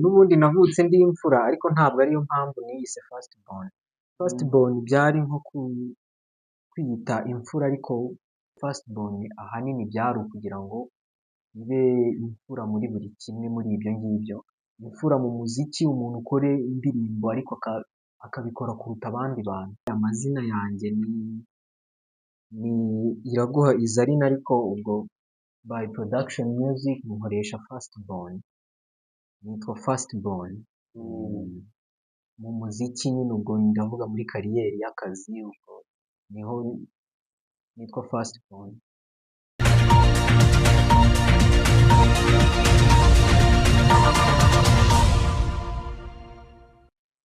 N'ubundi navutse ndi imfura, ariko ntabwo ariyo mpamvu niyise first born. First born byari nko kwiyita imfura, ariko first born ahanini byari ukugira ngo ibe imfura muri buri kimwe muri ibyo ngibyo. Imfura mu muziki, umuntu ukore indirimbo ariko akabikora kuruta abandi bantu. Amazina yanjye ni Iraguha Izaline, ariko ubwo by production music nkoresha first born. Nitwa first born. Mu muziki nyine, ubwo ndavuga muri career y'akazi, ubwo niho nitwa first born.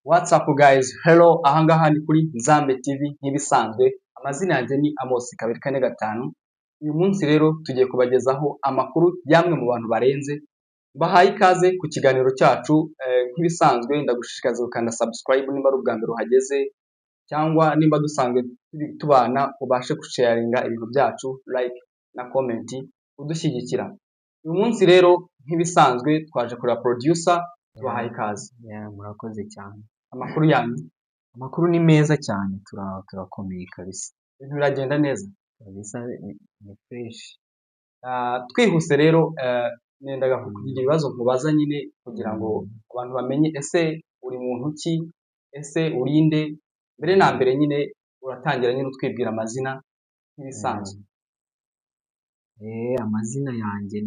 What's up guys? Hello, ahangaha ni kuri Nzambe TV nk'ibisanzwe. Amazina yanjye ni Amos 245. Uyu munsi rero tugiye kubagezaho amakuru y'amwe mu bantu barenze. Bahaye ikaze ku kiganiro cyacu nk'ibisanzwe. Ndagushishikariza gukanda subscribe nimba ari ubwa mbere uhageze, cyangwa nimba dusanzwe tubana, ubashe gusharinga ibintu byacu, like na comment, udushyigikira. Uyu munsi rero nk'ibisanzwe twaje kureba producer, tubahaye ikaze. Yeah, murakoze cyane. Amakuru yanyu? Amakuru ni meza cyane, turakomeye kabisa. Ibintu biragenda neza? Kabisa, ni fresh. Twihuse rero, nendaga kugira ibibazo nkubaza nyine kugira ngo abantu bamenye: ese uri muntu ki? Ese urinde? Mbere na mbere nyine uratangira nyine utwibwira amazina nk'ibisanzwe. Amazina yanjye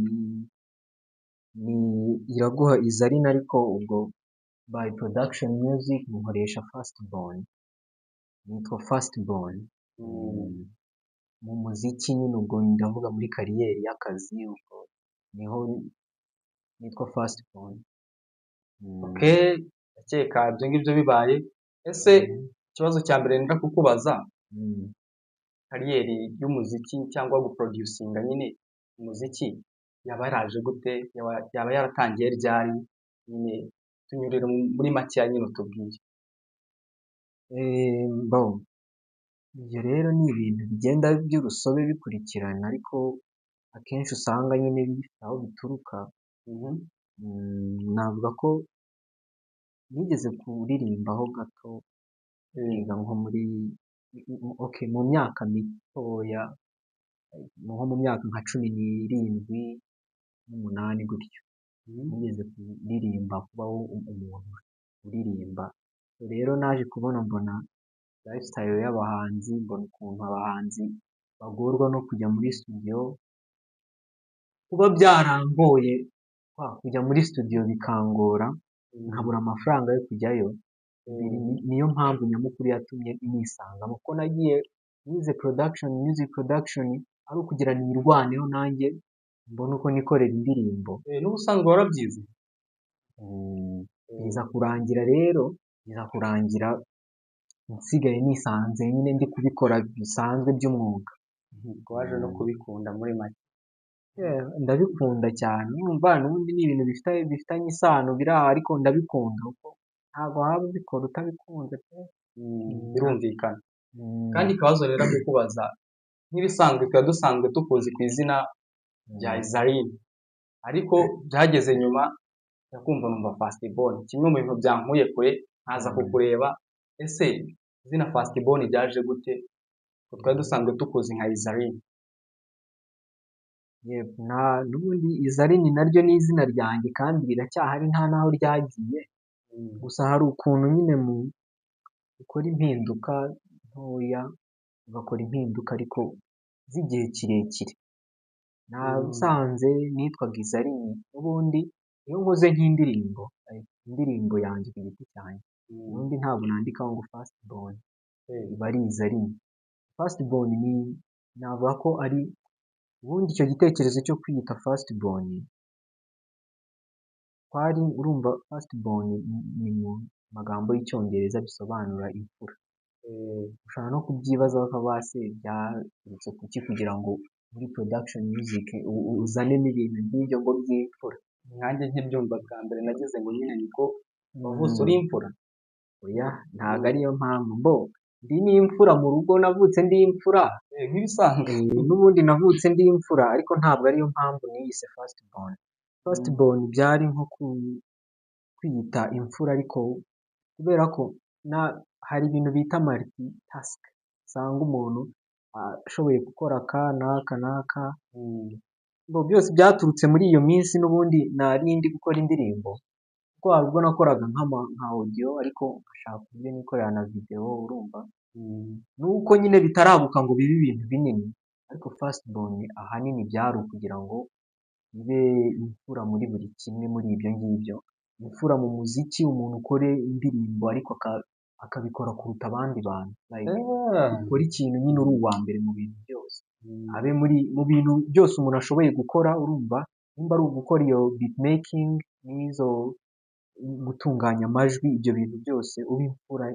ni Iraguha Izaline, ariko ubwo by production music nkoresha first born. Nitwa first born. Mu muziki nyine, ubwo ndavuga muri career y'akazi, ubwo niho nitwa first born. Okay, ndakeka ibyo ngibyo bibaye. Ese ikibazo cya mbere nenda kukubaza, career y'umuziki cyangwa guproducinga nyine umuziki yaba yaraje gute? Yaba yaratangiye ryari? Nyine tunyurire muri makeya nyine utubwire. Bon, ibyo rero ni ibintu bigenda by'urusobe bikurikirana, ariko akenshi usanga nyine bifite aho bituruka. Navuga ko nigeze kuririmbaho gato, niga nko muri, okay, mu myaka mitoya, nko mu myaka nka 17 n'umunani gutyo. Nigeze kuririmba, kubaho umuntu uririmba. Rero naje kubona, mbona lifestyle y'abahanzi, mbona ukuntu abahanzi bagorwa no kujya muri studio, kuba byarangoye kujya muri studio bikangora, nkabura amafaranga yo kujyayo, niyo mpamvu nyamukuru yatumye nisangamo, kuko nagiye nize production, music production, ari ukugira nirwaneho nanjye mbone uko nikorera indirimbo. N'ubusanzwe warabyize? Biza kurangira rero, biza kurangira nsigaye nisanze nyine ndi kubikora bisanzwe by'umwuga. Ubwo waje no kubikunda muri make? Ndabikunda cyane. Urumva n'ubundi ni ibintu bifitanye isano biri aho, ariko ndabikunda kuko ntabwo waba ubikora utabikunze pe. Birumvikana. Kandi ikibazo rero kukubaza, nk'ibisanzwe tuba dusanzwe tukuzi ku izina rya Izaline, ariko byageze nyuma ndakumva numva First Born, kimwe mu bintu byankuye kure nkaza kukureba. Ese izina First Born ryaje gute ko twari dusanzwe tukuzi nka Izaline? Yego, n'ubundi Izaline naryo ni izina ryanjye kandi riracyahari, nta n'aho ryagiye. Gusa hari ukuntu nyine mu ukora impinduka ntoya, ugakora impinduka ariko z'igihe kirekire. Nasanze nitwaga Izaline, n'ubundi iyo nkoze nk'indirimbo, indirimbo yanjye ku giti cyanjye, ubundi ntabwo nandikaho ngo first born, iba ari Izaline. First born ni, navuga ko ari ubundi icyo gitekerezo cyo kwiyita first born, twari, urumva first born ni mu magambo y'Icyongereza bisobanura imfura. Ushobora no kubyibazaho ukavuga: se byaturutse kuki kugira ngo muri production music uzanemo ibintu nk'ibyo ngo by'imfura? Nkanjye nkibyumva bwa mbere nagize ngo nyine niko wavutse uri imfura. Oya, ntabwo ariyo mpamvu. Mbo ndi n'imfura mu rugo, navutse ndi imfura. Nk'ibisanzwe. N'ubundi navutse ndi imfura, ariko ntabwo ariyo mpamvu niyise first born. First born byari nko kwiyita imfura, ariko ubundi kwiyita imfura, ariko kubera ko hari ibintu bita multitask, usanga umuntu ashoboye gukora aka n'aka n'aka. Ngo byose byaturutse muri iyo minsi n'ubundi nari ndi gukora indirimbo, kuko hari ubwo nakoraga nka audio ariko nkashaka uburyo nikorera na video, urumva nuko nyine bitaraguka ngo bibe ibintu binini, ariko first born ahanini byari ukugira ngo ibe imfura muri buri kimwe muri ibyo ngibyo, imfura mu muziki, umuntu ukore indirimbo ariko akabikora kuruta abandi bantu, like ukora ikintu nyine uri uwa mbere mu bintu byose, abe muri mu bintu byose umuntu ashoboye gukora. Urumva nimba ari ugukora iyo beatmaking n'izo gutunganya amajwi, ibyo bintu byose ube imfura,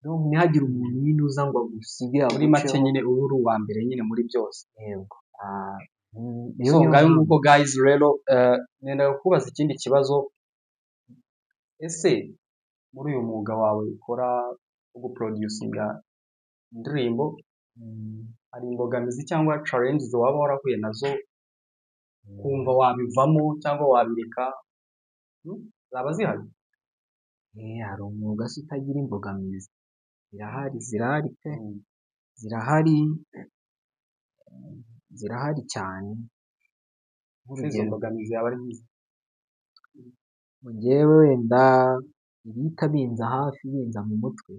donc ntihagire umuntu nyine uza ngo agusige Muri make aguceho. Nyine uba uri uwa mbere nyine muri byose. Yego. Iyo So niyo ngayo mpamvu. Nguko guys, rero nenda kukubaza ikindi kibazo. Ese muri uyu mwuga wawe ukora wo guproducinga indirimbo, hari imbogamizi cyangwa challenges waba warahuye nazo kumva wabivamo cyangwa wabireka? Zaba zihari? Hari umwuga se utagira imbogamizi? Zirahari, zirahari pe, zirahari, zirahari cyane. Ese izo Nk'urugero, mbogamizi yaba ari nk'izi? Njyewe wenda ibihita binza hafi, binza mu mutwe,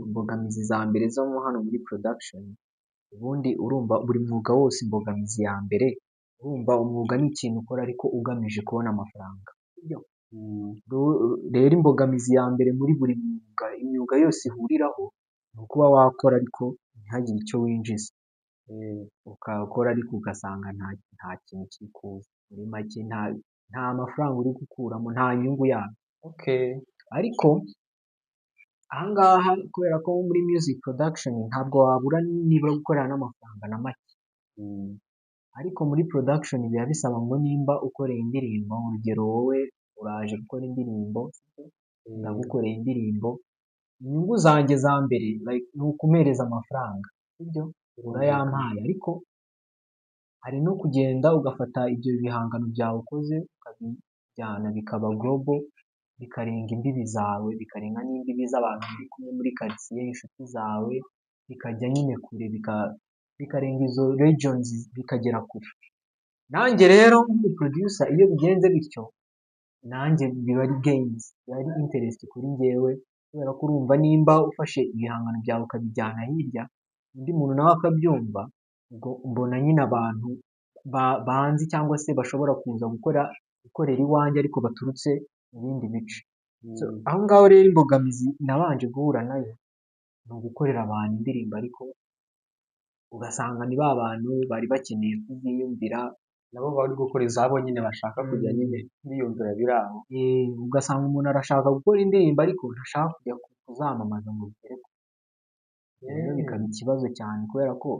imbogamizi za mbere zo mo hano muri production, ubundi urumva buri mwuga wose imbogamizi ya mbere, urumva umwuga ni ikintu ukora ariko ugamije kubona amafaranga, sibyo? Rero imbogamizi ya mbere muri buri mwuga, imyuga yose ihuriraho, ni ukuba wakora ariko ntihagire icyo winjiza. Ukakora ariko ugasanga nta kintu kiri kuza, muri make nta mafaranga uri gukuramo, nta nyungu yabyo. Ariko ahangaha kubera ko muri music production ntabwo wabura nibura gukorera n'amafaranga na make, ariko muri production biba bisaba ngo nimba ukoreye indirimbo, urugero wowe uraje gukora indirimbo, ndagukoreye indirimbo, inyungu zanjye za mbere like ni ukumpereza amafaranga, sibyo? Urayampaye, ariko hari no kugenda ugafata ibyo bihangano byawe ukoze ukabijyana bikaba global, bikarenga imbibi zawe, bikarenga n'imbibi z'abantu muri kumwe muri karitsiye, inshuti zawe, bikajya nyine kure, bikarenga izo regions bikagera kure. Nanjye rero nk'umuproducer, iyo bigenze bityo, nanjye biba ari gains, biba ari interest kuri njyewe, kubera ko urumva nimba ufashe ibihangano byawe ukabijyana hirya, undi muntu nawe akabyumva, ubwo mbona nyine abantu banzi cyangwa se bashobora kuza gukorera iwanjye ariko baturutse mu bindi bice. So, aho ngaho rero imbogamizi nabanje guhura nayo ni ugukorera abantu indirimbo ariko ugasanga ni ba bantu bari bakeneye kuziyumvira. Nabo bari gukora izabo nyine, bashaka kujya nyine biyumvira biri aho. Ugasanga umuntu arashaka gukora indirimbo ariko ntashaka kujya kuzamamaza ngo bigere kure. Rero bikaba ikibazo cyane kubera ko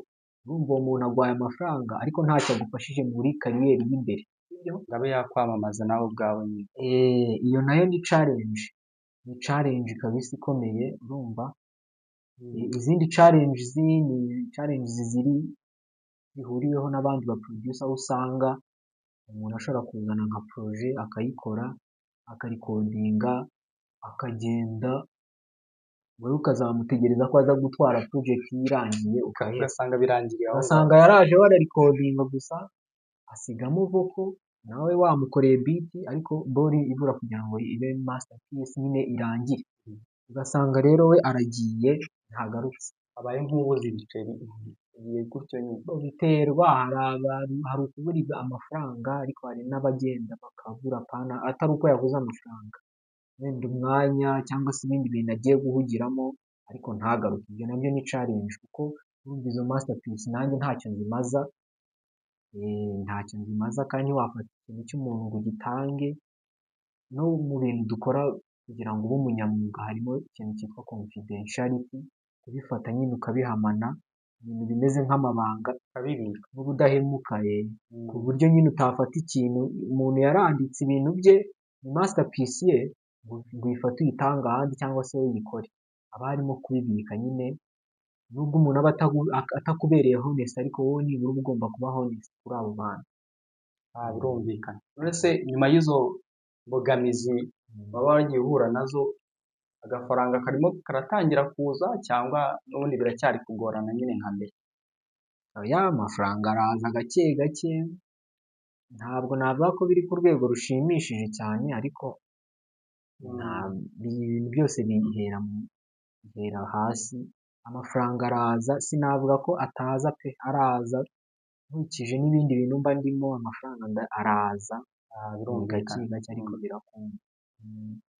urumva uwo muntu aguhaye amafaranga ariko ntacyo agufashije muri career y'imbere, sibyo? Ngo abe yakwamamaza nawe ubwawe nyine. Iyo nayo ni challenge, ni challenge kabisa ikomeye, urumva. Izindi challenges ni challenges ziri zihuriweho n'abandi ba producer, aho usanga umuntu ashobora kuzana nka projet akayikora, akarecordinga, akagenda, wowe ukazamutegereza ko aza gutwara project ye irangiye, ukaheba. Ugasanga birangiriye aho ngaho. Ugasanga yaraje we ararecordinga gusa, asigamo vocal, nawe wamukoreye beat, ariko bori ibura kugira ngo ibe masterpiece nyine irangire. Ugasanga rero we aragiye ntagarutse. Abaye nk'ubuze ibiceri, agiye gutyo nyine. Biterwa, hari abantu, hari ukubura amafaranga, ariko hari n'abagenda bakabura, apana atari uko yabuze amafaranga, wenda umwanya cyangwa se ibindi bintu agiye guhugiramo, ariko ntagaruke. Ibyo nabyo ni challenge kuko urumva izo masterpiece nanjye ntacyo nzimaza, ntacyo nzimaza, kandi ntiwafata ikintu cy'umuntu ngo ugitange. No mu bintu dukora kugira ngo ube umunyamwuga harimo ikintu cyitwa confidentiality, kubifata nyine ukabihamana, ibintu bimeze nk'amabanga, ukabibika n'ubudahemuka, ku buryo nyine utafata ikintu umuntu yaranditse, ibintu bye ni masterpiece ye, ngo uyifate uyitange ahandi cyangwa se wowe uyikore. Haba harimo kubibika nyine, nubwo umuntu aba atakubereye honest, ariko wowe nibura uba ugomba kuba honest kuri abo bantu. Birumvikana. None se nyuma y'izo mbogamizi Waba waragiye uhura nazo, agafaranga karimo karatangira kuza cyangwa n'ubundi biracyari kugorana nyine nka mbere? Oya, amafaranga araza gake gake, ntabwo navuga ko biri ku rwego rushimishije cyane, ariko ibintu byose bihera hasi, amafaranga araza, sinavuga ko ataza pe, araza nkurikije n'ibindi bintu mba ndimo, amafaranga araza ni gake Birumvikana. gake ariko birakunda.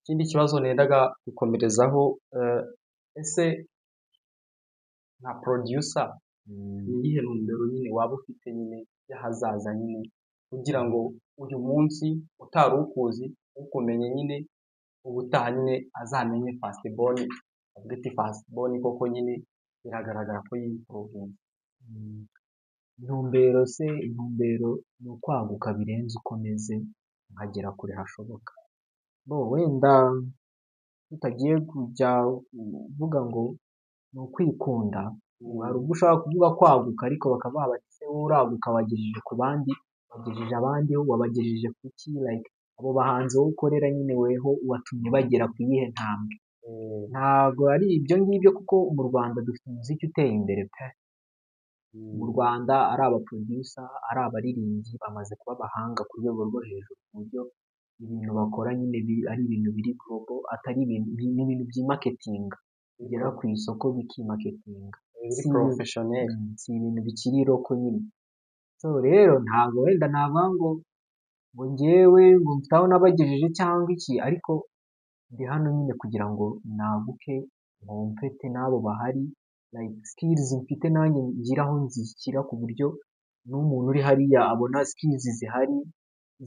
Ikindi kibazo nendaga gukomerezaho, ese nka producer ni iyihe ntumbero nyine waba ufite nyine y'ahazaza nyine, kugira ngo uyu munsi utari ukuzi ukumenye nyine ubutaha nyine azamenye First Born, avuge ati First Born koko nyine biragaragara ko yimprovinze? Intumbero se, intumbero ni ukwaguka birenze uko meze, nkagera kure hashoboka. Bo wenda tutagiye kujya kuvuga ngo ni ukwikunda, hari ubwo ushobora kuvuga kwaguka ariko bakavuga bati se wowe uraguka wagejeje ku bandi, wagejeje abandi, wabagejeje ku ki? Like abo bahanzi wowe ukorera nyine weho watumye bagera ku yihe ntambwe? Ntabwo ari ibyo ngibyo, kuko mu Rwanda dufite umuziki uteye imbere pe. Mu Rwanda ari aba producer, ari abaririmbyi bamaze kuba abahanga ku rwego rwo hejuru, ku buryo ibintu bakora nyine ari ibintu biri global, atari ibintu, ni ibintu byimarketinga, bigera ku isoko bikimarketinga. Biri Si professionnel. Si ibintu bikiri local nyine. So rero ntabwo wenda navuga ngo njyewe ngo mfite aho nabagejeje cyangwa iki, ariko ndi hano nyine kugira ngo naguke, nkompete n'abo bahari, like skills mfite nanjye ngire aho nzishyira, ku buryo n'umuntu uri hariya abona skills zihari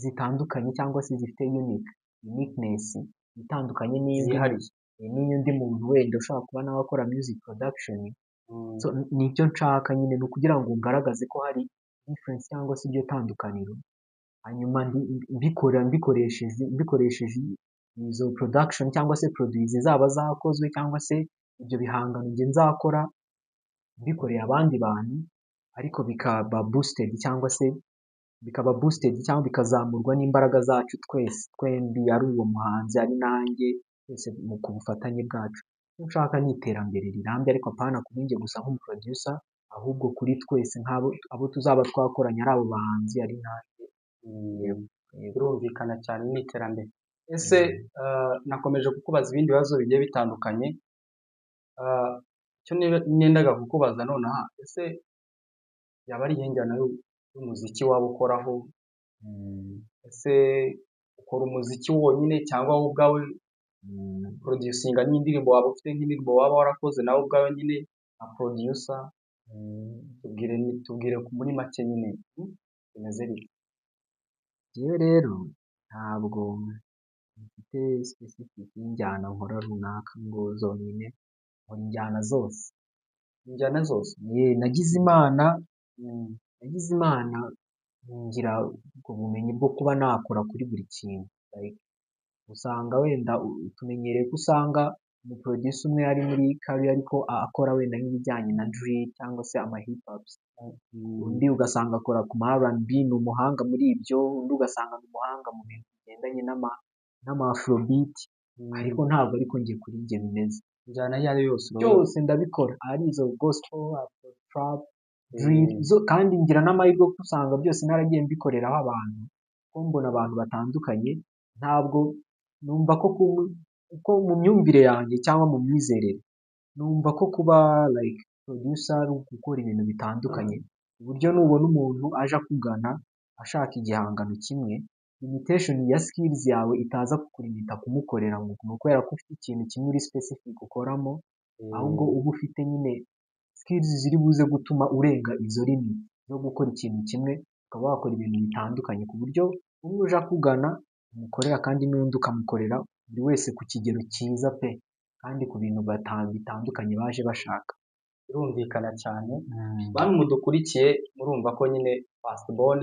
zitandukanye cyangwa se zifite uniqueness itandukanye Zihariye. n'iy'undi muntu wenda ushobora kuba nawe akora music production. So nicyo nshaka nyine, ni ukugira ngo ngaragaze ko hari difference cyangwa se iryo tandukaniro, hanyuma mbikora mbikoresheje izo production cyangwa se produits zizaba zakozwe cyangwa se ibyo bihangano njye nzakora mbikoreye abandi bantu, ariko bikaba boosted cyangwa se bikaba boosted cyangwa bikazamurwa n'imbaraga zacu twese twembi, ari uwo muhanzi ari nanjye, twese mu ku bufatanye bwacu. Icyo nshaka ni iterambere rirambye, ariko apana kuri njye gusa nk'umuproducer, ahubwo kuri twese nk'abo abo tuzaba twakoranye, ari abo bahanzi ari nanjye. Yego. Birumvikana cyane, ni iterambere. Ese nakomeje kukubaza ibindi bibazo bigiye bitandukanye, icyo nendaga kukubaza nonaha, ese yaba ari iyihe njyana y'umuziki waba ukoraho? Ese ukora umuziki wonyine cyangwa wowe ubwawe producinga n'indirimbo, waba ufite nk'indirimbo waba warakoze nawe ubwawe nyine nka producer? Tubwire muri make nyine, bimeze bite? Njyewe rero ntabwo mfite specific y'injyana nkora runaka ngo zonyine, nkora injyana zose. Injyana zose? Nagize Imana ngira ubwo bumenyi bwo kuba nakora kuri buri kintu. Like usanga wenda tumenyereye ko usanga umuproducer umwe ari muri career ariko akora wenda nk'ibijyanye na drill cyangwa se ama hip hop, undi ugasanga akora ku ma R&B, ni umuhanga muri ibyo, undi ugasanga ni umuhanga mu bintu bigendanye n'ama afrobeat, ariko ntabwo ariko njye kuri njye bimeze. Injyana iyo ari yo yose? Byose ndabikora, ari izo gospel, afro, trap, drill zo, kandi ngira n'amahirwe kuko usanga byose naragiye mbikoreraho abantu, kuko mbona abantu batandukanye. Ntabwo numva ko ko mu myumvire yanjye cyangwa mu myizerere, numva ko kuba like producer ari ugukora ibintu bitandukanye, ku buryo nubona umuntu aje akugana ashaka igihangano kimwe, limitation ya skills yawe itaza kukulimita kumukorera ngo ni ukubera ko ufite ikintu kimwe uri specific ukoramo, ahubwo uba ufite nyine skills ziri buze gutuma urenga izo limit zo gukora ikintu kimwe, ukaba wakora ibintu bitandukanye, ku buryo umwe uje akugana umukorera kandi n'undi ukamukorera, buri wese ku kigero cyiza pe, kandi ku bintu bitandukanye baje bashaka. Birumvikana cyane. Bantu mudukurikiye, murumva ko nyine First Born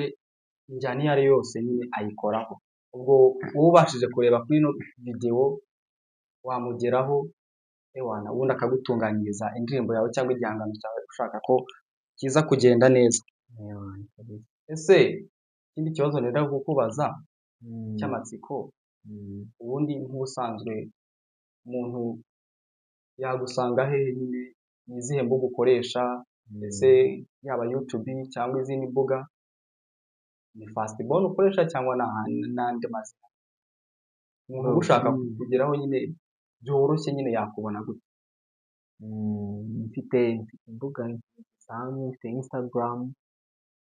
injyana iyo ari yo yose nyine ayikoraho. Ubwo wowe ubashije kureba kuri ino videwo wamugeraho, ewana, ubundi akagutunganyiriza indirimbo yawe cyangwa igihangano cyawe ushaka ko kiza kugenda neza. Ese ikindi kibazo nenda kukubaza cy'amatsiko. Ubundi nk'ubusanzwe umuntu yagusanga hehe nyine? Ni izihe mbuga ukoresha? Ese yaba YouTube cyangwa izindi mbuga, ni First Born ukoresha cyangwa ni n'andi mazina? Umuntu ugushaka kukugeraho nyine byoroshye nyine yakubona gute? Mfite imbuga zisanzwe, mfite Instagram,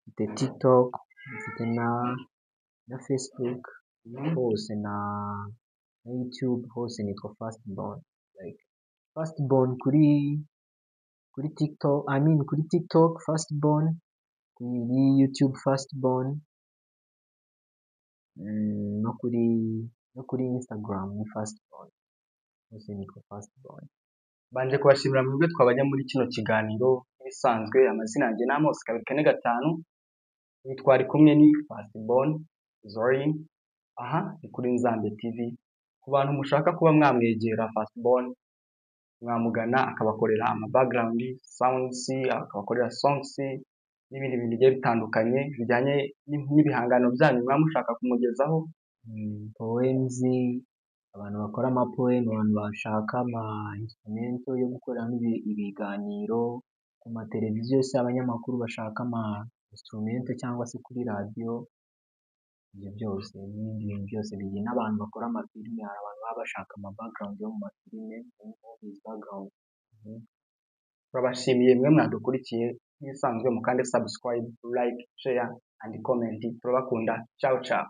mfite TikTok, mfite na Facebook hose na YouTube hose nitwa First Born. Like First Born kuri TikTok, I mean kuri TikTok First Born, kuri YouTube First Born, no kuri Instagram ni First Born, hose nitwa First Born. Mbanje kubashimira mwebwe twabajya muri kino kiganiro. Nk'ibisanzwe, amazina yanjye ni Amos 245, uyu twari kumwe ni First Born Zorin. Aha ni kuri Nzambe TV. Ku bantu mushaka kuba mwamwegera First Born, mwamugana akabakorera ama background sounds, akabakorera songs n'ibindi bintu bigiye bitandukanye bijyanye n'ibihangano byanyu muba mushaka kumugezaho. Poems, abantu bakora ama poem, abantu bashaka ama instrumental yo gukoreramo ibiganiro ku mateleviziyo se, abanyamakuru bashaka ama instrumental cyangwa se kuri radiyo, ibyo byose n'ibindi bintu byose bigiye, n'abantu bakora amafilime, hari abantu baba bashaka ama background yo mu mafilime, movies background. Turabashimiye mwe mwadukurikiye. Nk'ibisanzwe mukande subscribe, like, share and comment. Turabakunda, ciao ciao.